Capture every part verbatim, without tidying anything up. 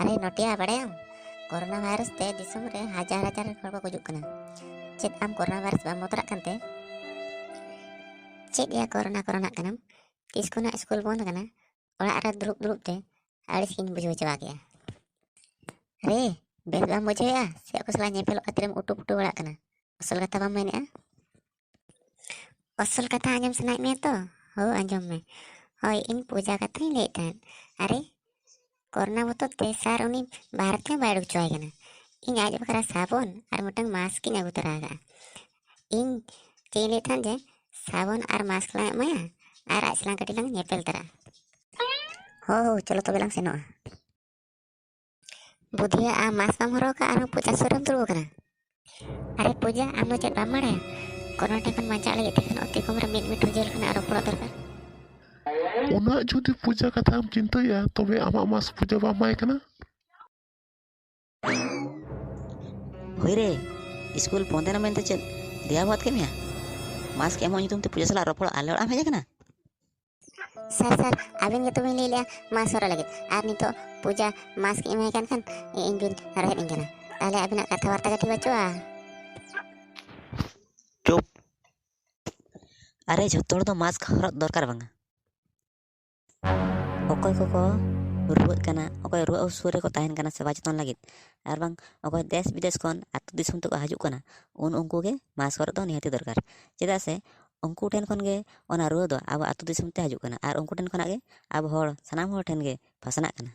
ᱟᱨᱮ ᱱᱚᱴᱤᱭᱟ, ᱵᱟᱲᱟᱭᱟᱢ, corona virus ᱛᱮ ᱫᱤᱥᱚᱢ ᱨᱮ ᱦᱟᱡᱟᱨ ᱦᱟᱡᱟᱨ ᱦᱚᱲ ᱠᱚ ᱜᱩᱡᱩᱜ ᱠᱟᱱᱟ᱾ ᱪᱮᱫ ᱟᱢ ᱠᱳᱨᱳᱱᱟ ᱵᱷᱟᱭᱨᱟᱥ ᱵᱟᱢ ᱵᱚᱛᱚᱨᱟᱜ ᱠᱟᱱᱛᱮ? ᱪᱮᱫ ᱭᱟ ᱠᱳᱨᱳᱱᱟ ᱠᱳᱨᱳᱱᱟᱜ ᱠᱟᱱᱟᱢ? ᱛᱤᱥ ᱠᱷᱚᱱᱟᱜ ᱥᱠᱩᱞ ᱵᱚᱱᱫ ᱟᱠᱟᱱᱟ, ᱚᱲᱟᱜ ᱨᱮ ᱫᱩᱲᱩᱵ ᱫᱩᱲᱩᱵ ᱛᱮ ᱟᱹᱲᱤᱥ ᱜᱤᱧ ᱵᱩᱡᱷᱟᱹᱣ ᱪᱟᱵᱟ ᱠᱮᱜᱼᱟ᱾ ᱨᱮ, ᱵᱮᱥ ᱵᱟᱢ ᱵᱩᱡᱷᱟᱹᱣᱮᱜᱼᱟ ᱥᱮ ᱚᱠᱚᱭ ᱥᱟᱞᱟᱜ ᱧᱮᱯᱮᱞᱚᱜ ᱠᱷᱟᱹᱛᱤᱨᱮᱢ ᱩᱴᱩ ᱯᱩᱴᱩ ᱵᱟᱲᱟᱜ ᱠᱟᱱᱟ? ᱟᱥᱚᱞ ᱠᱟᱛᱷᱟ ᱵᱟᱢ ᱢᱮᱱᱮᱜᱼᱟ? ᱟᱥᱚᱞ ᱠᱟᱛᱷᱟ ᱟᱸᱡᱚᱢ ᱥᱟᱱᱟᱭᱮᱫ ᱢᱮᱭᱟ ᱛᱚ? ᱦᱳ, ᱟᱸᱡᱚᱢ ᱢᱮ᱾ ᱦᱳᱭ, ᱤᱧ ᱯᱩᱡᱟ ᱠᱟᱛᱷᱟᱧ ᱞᱟᱹᱭᱮᱫ ᱛᱟᱦᱮᱸᱫ᱾ ᱟᱨᱮ, ᱠᱳᱨᱳᱱᱟ ᱵᱚᱛᱚᱨ ᱛᱮ ᱥᱟᱨ ᱩᱱᱤ ᱵᱟᱦᱨᱮ ᱛᱮᱦᱚᱸ ᱵᱟᱭ ᱩᱰᱩᱠ ᱦᱚᱪᱚᱣᱟᱭ ᱠᱟᱱᱟ᱾ ᱤᱧ ᱟᱡ ᱵᱟᱠᱷᱨᱟ ᱥᱟᱵᱚᱱ ᱟᱨ ᱢᱤᱫᱴᱟᱝ ᱢᱟᱥᱠ ᱤᱧ ᱟᱹᱜᱩ ᱛᱚᱨᱟ ᱟᱠᱟᱫᱼᱟ᱾ ᱤᱧ ᱪᱮᱫ ᱤᱧ ᱞᱟᱹᱭᱮᱫ ᱛᱟᱦᱮᱸᱫ ᱡᱮ ᱥᱟᱵᱚᱱ ᱟᱨ ᱢᱟᱥᱠ ᱞᱟᱝ ᱮᱢᱟᱭᱟ ᱟᱨ ᱟᱡ ᱥᱟᱞᱟᱜ ᱠᱟᱹᱴᱤᱡ ᱞᱟᱝ ᱧᱮᱯᱮᱞ ᱛᱚᱨᱟᱜᱼᱟ᱾ ᱦᱳ, ᱦᱳ, ᱪᱚᱞᱚ ᱛᱚᱵᱮ ᱞᱟᱝ ᱥᱮᱱᱚᱜᱼᱟ᱾ ᱵᱩᱫᱷᱤᱭᱟ, ᱟᱢ ᱢᱟᱥᱠ ᱵᱟᱢ ᱦᱚᱨᱚᱜ ᱟᱠᱟᱫ ᱟᱨᱦᱚᱸ ᱯᱩᱡᱟ ᱥᱩᱨ ᱨᱮᱢ ᱫᱩᱲᱩᱵ ᱟᱠᱟᱱᱟ᱾ ᱟᱨᱮ ᱯᱩᱡᱟ, ᱟᱢ ᱫᱚ ᱪᱮᱫ ᱵᱟᱢ ᱵᱟᱲᱟᱭᱟ? ᱠᱳᱨᱳᱱᱟ ᱴᱷᱮᱱ ᱠᱷᱚᱱ ᱵᱟᱧᱪᱟᱜ ᱞᱟᱹᱜᱤᱫ ᱛᱮ ᱠᱷᱟᱱ ᱚᱛᱤ ᱠᱚᱢ ᱨᱮ ᱢᱤᱫ ᱢᱤᱴᱟᱨ ᱡᱷᱟᱹᱞ ᱠᱷᱚᱱᱟᱜ ᱨᱚᱯᱚᱲᱚᱜ ᱫᱚᱨᱠᱟᱨ᱾ ᱩᱱᱟᱹᱜ ᱡᱩᱫᱤ ᱯᱩᱡᱟ ᱠᱟᱛᱷᱟᱢ ᱪᱤᱱᱛᱟᱹᱭᱟ, ᱛᱚᱵᱮ ᱟᱢᱟᱜ ᱢᱟᱥᱠ ᱯᱩᱡᱟ ᱵᱟᱢ ᱮᱢᱟᱭ ᱠᱟᱱᱟ? ᱦᱳᱭ ᱨᱮ, ᱥᱠᱩᱞ ᱵᱚᱱᱫ ᱮᱱᱟ ᱢᱮᱱᱛᱮ ᱪᱮᱫ ᱫᱮᱭᱟ ᱵᱚᱦᱚᱛ ᱠᱮᱫ ᱢᱮᱭᱟ? ᱢᱟᱥᱠ ᱮᱢᱚᱜ ᱧᱩᱛᱩᱢ ᱛᱮ ᱯᱩᱡᱟ ᱥᱟᱞᱟᱜ ᱨᱚᱯᱚᱲ ᱟᱞᱮ ᱚᱲᱟᱜ ᱮᱢ ᱦᱮᱡ ᱟᱠᱟᱱᱟ? ᱥᱟᱨ, ᱥᱟᱨ, ᱟᱵᱮᱱ ᱜᱮᱛᱚ ᱵᱤᱱ ᱞᱟᱹᱭ ᱞᱮᱜᱼᱟ ᱢᱟᱥᱠ ᱦᱚᱨᱚᱜ ᱞᱟᱹᱜᱤᱫ, ᱟᱨ ᱱᱤᱛᱚᱜ ᱯᱩᱡᱟ ᱢᱟᱥᱠ ᱮᱢᱟᱭ ᱠᱟᱱ ᱠᱷᱟᱱ ᱤᱧ ᱵᱤᱱ ᱨᱚᱦᱮᱫ ᱤᱧ ᱠᱟᱱᱟ᱾ ᱛᱟᱦᱞᱮ ᱟᱵᱤᱱᱟᱜ ᱠᱟᱛᱷᱟ ᱵᱟᱨᱛᱟ ᱜᱮ ᱴᱷᱤᱠ ᱵᱟᱹᱪᱩᱜᱼᱟ᱾ ᱪᱩᱯ᱾ ᱟᱨᱮ, ᱡᱷᱚᱛᱚ ᱦᱚᱲ ᱫᱚ ᱢᱟᱥᱠ ᱦᱚᱨᱚᱜ ᱫᱚᱨᱠᱟᱨ ᱵᱟᱝᱟ᱾ ᱚᱠᱚᱭ ᱠᱚᱠᱚ ᱨᱩᱣᱟᱹᱜ ᱠᱟᱱᱟ, ᱚᱠᱚᱭ ᱨᱩᱣᱟᱹᱜ ᱦᱟᱹᱥᱩ ᱨᱮᱠᱚ ᱛᱟᱦᱮᱱ ᱠᱟᱱᱟ ᱥᱮᱵᱟ ᱡᱚᱛᱚᱱ ᱞᱟᱹᱜᱤᱫ, ᱟᱨ ᱵᱟᱝ ᱚᱠᱚᱭ ᱫᱮᱥ ᱵᱤᱫᱮᱥ ᱠᱷᱚᱱ ᱟᱹᱛᱩ ᱫᱤᱥᱚᱢ ᱛᱮᱠᱚ ᱦᱤᱡᱩᱜ ᱠᱟᱱᱟ, ᱩᱱ ᱩᱱᱠᱩ ᱜᱮ ᱢᱟᱥᱠ ᱦᱚᱨᱚᱜ ᱫᱚ ᱱᱤᱦᱟᱹᱛᱤ ᱫᱚᱨᱠᱟᱨ᱾ ᱪᱮᱫᱟᱜ ᱥᱮ ᱩᱱᱠᱩ ᱴᱷᱮᱱ ᱠᱷᱚᱱ ᱜᱮ ᱚᱱᱟ ᱨᱩᱣᱟᱹ ᱫᱚ ᱟᱵᱚ ᱟᱹᱛᱩ ᱫᱤᱥᱚᱢ ᱛᱮ ᱦᱤᱡᱩᱜ ᱠᱟᱱᱟ, ᱟᱨ ᱩᱱᱠᱩ ᱴᱷᱮᱱ ᱠᱷᱚᱱᱟᱜ ᱜᱮ ᱟᱵᱚ ᱦᱚᱲ ᱥᱟᱱᱟᱢ ᱦᱚᱲ ᱴᱷᱮᱱ ᱜᱮ ᱯᱟᱥᱱᱟᱜ ᱠᱟᱱᱟ᱾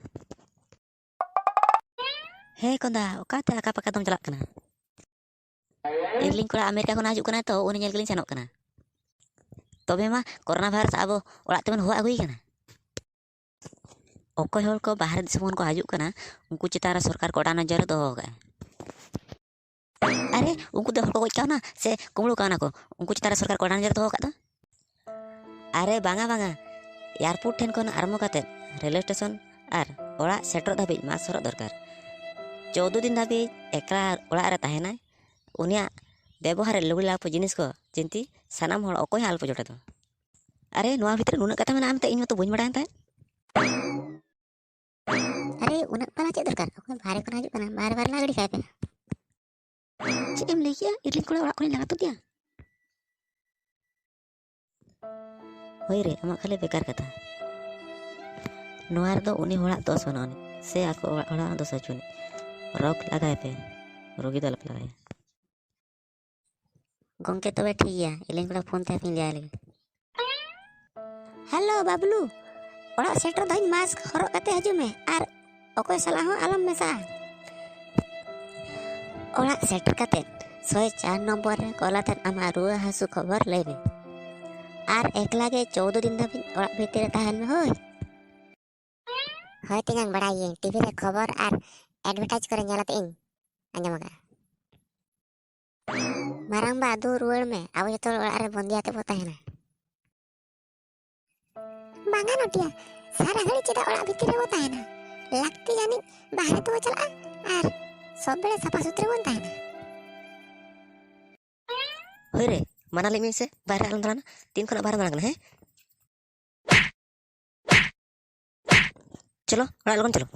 ᱦᱮᱸ ᱠᱚᱸᱫᱟ, ᱚᱠᱟᱛᱮ ᱟᱠᱟ ᱯᱟᱠᱟ ᱫᱚᱢ ᱪᱟᱞᱟᱜ ᱠᱟᱱᱟ? ᱮᱨᱞᱤᱧ ᱠᱚᱲᱟ ᱟᱢᱮᱨᱤᱠᱟ ᱠᱷᱚᱱᱟᱜ ᱦᱤᱡᱩᱜ ᱠᱟᱱᱟᱭ ᱛᱚ, ᱩᱱᱤ ᱧᱮᱞ ᱜᱮᱞᱤᱧ ᱥᱮᱱᱚᱜ ᱠᱟᱱᱟ᱾ ᱛᱚᱵᱮ ᱢᱟ, ᱠᱳᱨᱳᱱᱟ ᱵᱷᱟᱭᱨᱟᱥ ᱟᱵᱚ ᱚᱲᱟᱜ ᱛᱮᱵᱚᱱ ᱦᱚᱦᱚ ᱟᱹᱜᱩᱭ ᱠᱟᱱᱟ᱾ ᱚᱠᱚᱭ ᱦᱚᱲ ᱠᱚ ᱵᱟᱦᱨᱮ ᱫᱤᱥᱚᱢ ᱠᱷᱚᱱ ᱠᱚ ᱦᱤᱡᱩᱜ ᱠᱟᱱᱟ, ᱩᱱᱠᱩ ᱪᱮᱛᱟᱱ ᱨᱮ ᱥᱚᱨᱠᱟᱨ ᱠᱚᱲᱟ ᱱᱚᱡᱚᱨ ᱨᱮ ᱫᱚᱦᱚ ᱟᱠᱟᱫᱼᱟ᱾ ᱟᱨᱮ, ᱩᱱᱠᱩ ᱫᱚ ᱦᱚᱲ ᱠᱚ ᱜᱚᱡ ᱠᱟᱣᱱᱟ ᱥᱮ ᱠᱩᱢᱵᱽᱲᱩ ᱠᱟᱣᱱᱟ ᱠᱚ? ᱩᱱᱠᱩ ᱪᱮᱛᱟᱱ ᱨᱮ ᱥᱚᱨᱠᱟᱨ ᱠᱚᱲᱟ ᱱᱚᱡᱚᱨ ᱨᱮ ᱫᱚᱦᱚ ᱟᱠᱟᱫ ᱫᱚ᱾ ᱟᱨᱮ ᱵᱟᱝᱟ, ᱵᱟᱝᱟ, ᱮᱭᱟᱨᱯᱳᱨᱴ ᱴᱷᱮᱱ ᱠᱷᱚᱱ ᱟᱨᱟᱢᱵᱷᱚ ᱠᱟᱛᱮᱫ ᱨᱮᱞᱣᱮ ᱥᱴᱮᱥᱚᱱ ᱟᱨ ᱚᱲᱟᱜ ᱥᱮᱴᱮᱨᱚᱜ ᱫᱷᱟᱹᱵᱤᱡ ᱢᱟᱥᱠ ᱦᱚᱨᱚᱜ ᱫᱚᱨᱠᱟᱨ᱾ ᱪᱳᱫᱽᱫᱳ ᱫᱤᱱ ᱫᱷᱟᱹᱵᱤᱡ ᱮᱠᱞᱟ ᱚᱲᱟᱜ ᱨᱮ ᱛᱟᱦᱮᱱᱟᱭ, ᱩᱱᱤᱭᱟᱜ ᱵᱮᱵᱚᱦᱟᱨ ᱨᱮ ᱞᱩᱜᱽᱲᱤ ᱞᱟᱯᱚ ᱡᱤᱱᱤᱥ ᱠᱚ ᱪᱤᱱᱛᱤ ᱥᱟᱱᱟᱢ ᱦᱚᱲ ᱚᱠᱚᱭ ᱦᱚᱸ ᱟᱞᱚᱯᱮ ᱡᱚᱴᱮᱫ ᱫᱚ᱾ ᱟᱨᱮ, ᱱᱚᱣᱟ ᱵᱷᱤᱛᱨᱤ ᱨᱮ ᱱᱩᱱᱟᱹᱜ ᱠᱟᱛᱷᱟ ᱢᱮᱱᱟᱜᱼᱟ ᱢᱮᱱᱛᱮ ᱤᱧ ᱢᱟᱛᱚ ᱵᱟᱹᱧ ᱵᱟᱲᱟᱭᱟ ᱛᱟᱦᱮᱸᱫ᱾ ᱟᱨᱮ, ᱩᱱᱟᱹᱜ ᱢᱟ ᱱᱚᱣᱟ ᱪᱮᱫ ᱫᱚᱨᱠᱟᱨ? ᱚᱠᱚᱭ ᱵᱟᱦᱨᱮ ᱠᱷᱚᱱ ᱦᱤᱡᱩᱜ ᱠᱟᱱᱟ, ᱵᱟᱦᱨᱮ ᱵᱟᱦᱨᱮ ᱞᱟᱜᱽᱲᱤ ᱠᱟᱭ ᱯᱮ᱾ ᱪᱮᱫ ᱮᱢ ᱞᱟᱹᱭ ᱠᱮᱜᱼᱟ? ᱤᱨᱤᱞᱤᱧ ᱠᱚᱲᱟ ᱚᱲᱟᱜ ᱠᱷᱚᱱᱤᱧ ᱞᱟᱜᱟ ᱛᱩᱫ ᱮᱭᱟ? ᱦᱳᱭ ᱨᱮ, ᱟᱢᱟᱜ ᱠᱷᱟᱹᱞᱤ ᱵᱮᱠᱟᱨ ᱠᱟᱛᱷᱟ᱾ ᱱᱚᱣᱟ ᱨᱮᱫᱚ ᱩᱱᱤ ᱦᱚᱲᱟᱜ ᱫᱚᱥ ᱵᱟᱹᱱᱩᱜ ᱟᱹᱱᱤᱡ, ᱥᱮ ᱟᱠᱚ ᱚᱲᱟᱜ ᱦᱚᱲᱟᱜ ᱦᱚᱸ ᱫᱚᱥ ᱵᱟᱹᱪᱩᱜ ᱟᱹᱱᱤᱡ᱾ ᱨᱚᱜᱽ ᱞᱟᱜᱟᱭ ᱯᱮ, ᱨᱩᱜᱤ ᱫᱚ ᱟᱞᱚᱯᱮ ᱞᱟᱜᱟᱭᱟ᱾ ᱜᱚᱢᱠᱮ, ᱛᱚᱵᱮ ᱴᱷᱤᱠ ᱜᱮᱭᱟ, ᱤᱞᱤᱧ ᱠᱚᱲᱟ ᱯᱷᱳᱱ ᱛᱮ ᱦᱟᱯᱮᱧ ᱞᱟᱹᱭᱟᱭ ᱞᱮᱜᱮ᱾ ᱦᱮᱞᱳ ᱵᱟᱵᱞᱩ, ᱚᱲᱟᱜ ᱥᱮᱴᱮᱨ ᱫᱷᱟᱹᱵᱤᱡ ᱢᱟᱥᱠ ᱦᱚᱨᱚᱜ ᱠᱟᱛᱮ ᱦᱤᱡᱩᱜ ᱢᱮ ᱟᱨ ᱚᱠᱚᱭ ᱥᱟᱞᱟᱜ ᱦᱚᱸ ᱟᱞᱚᱢ ᱢᱮᱥᱟᱜᱼᱟ᱾ ᱚᱲᱟᱜ ᱥᱮᱴᱮᱨ ᱠᱟᱛᱮ ᱥᱚᱭ ᱪᱟᱨ ᱱᱚᱢᱵᱚᱨ ᱨᱮ ᱠᱚᱞ ᱟᱛᱮᱫ ᱟᱢᱟᱜ ᱨᱩᱣᱟᱹ ᱦᱟᱹᱥᱩ ᱠᱷᱚᱵᱚᱨ ᱞᱟᱹᱭ ᱢᱮ᱾ ᱟᱨ ᱮᱠᱞᱟ ᱜᱮ ᱪᱳᱣᱫᱚ ᱫᱤᱱ ᱫᱷᱟᱹᱵᱤᱡ ᱚᱲᱟᱜ ᱵᱷᱤᱛᱤᱨ ᱨᱮ ᱛᱟᱦᱮᱱ ᱢᱮ, ᱦᱳᱭ᱾ ᱦᱳᱭ ᱛᱮᱧᱟᱝ, ᱵᱟᱲᱟᱭ ᱜᱤᱭᱟᱹᱧ, ᱴᱤᱵᱷᱤ ᱨᱮ ᱠᱷᱚᱵᱚᱨ ᱟᱨ ᱮᱰᱵᱷᱮᱴᱟᱭᱤᱡᱽ ᱠᱚᱨᱮ ᱧᱮᱞ ᱟᱛᱮ ᱤᱧ ᱟᱸᱡᱚᱢ ᱟᱠᱟᱫᱼᱟ᱾ ᱢᱟᱨᱟᱝᱵᱟ, ᱟᱫᱚ ᱨᱩᱣᱟᱹᱲ ᱢᱮ, ᱟᱵᱚ ᱡᱚᱛᱚ ᱦᱚᱲ ᱚᱲᱟᱜ ᱨᱮ ᱵᱚᱱᱫᱤ ᱟᱛᱮ ᱵᱚ ᱛᱟᱦᱮᱱᱟ᱾ ᱵᱟᱝᱟ ᱱᱚᱴᱤᱭᱟ, ᱥᱟᱨᱟ ᱜᱷᱟᱹᱲᱤᱡ ᱪᱮᱫᱟᱜ ᱚᱲᱟᱜ ᱵᱷᱤᱛᱤᱨ ᱨᱮᱵᱚ ᱛᱟᱦᱮᱱᱟ? ᱞᱟᱹᱠᱛᱤ ᱡᱟᱹᱱᱤᱡ ᱵᱟᱦᱨᱮ ᱛᱮᱵᱚ ᱪᱟᱞᱟᱜᱼᱟ ᱟᱨ ᱥᱚᱵ ᱵᱮᱲᱟ ᱥᱟᱯᱷᱟ ᱥᱩᱛᱨᱟᱹ ᱵᱚᱱ ᱛᱟᱦᱮᱱᱟ᱾ ᱦᱳᱭ ᱨᱮ, ᱢᱟᱱᱟ ᱞᱮᱫ ᱢᱮᱭᱟᱹᱧ ᱥᱮ ᱵᱟᱦᱨᱮ ᱟᱞᱚᱢ ᱫᱟᱬᱟᱱᱟ? ᱛᱤᱱ ᱠᱷᱚᱱᱟᱜ ᱵᱟᱦᱨᱮ ᱫᱟᱬᱟᱱ ᱠᱟᱱᱟ, ᱦᱮᱸ? ᱪᱚᱞᱚ, ᱚᱲᱟᱜ ᱞᱚᱜᱚᱱ ᱪᱚᱞᱚ᱾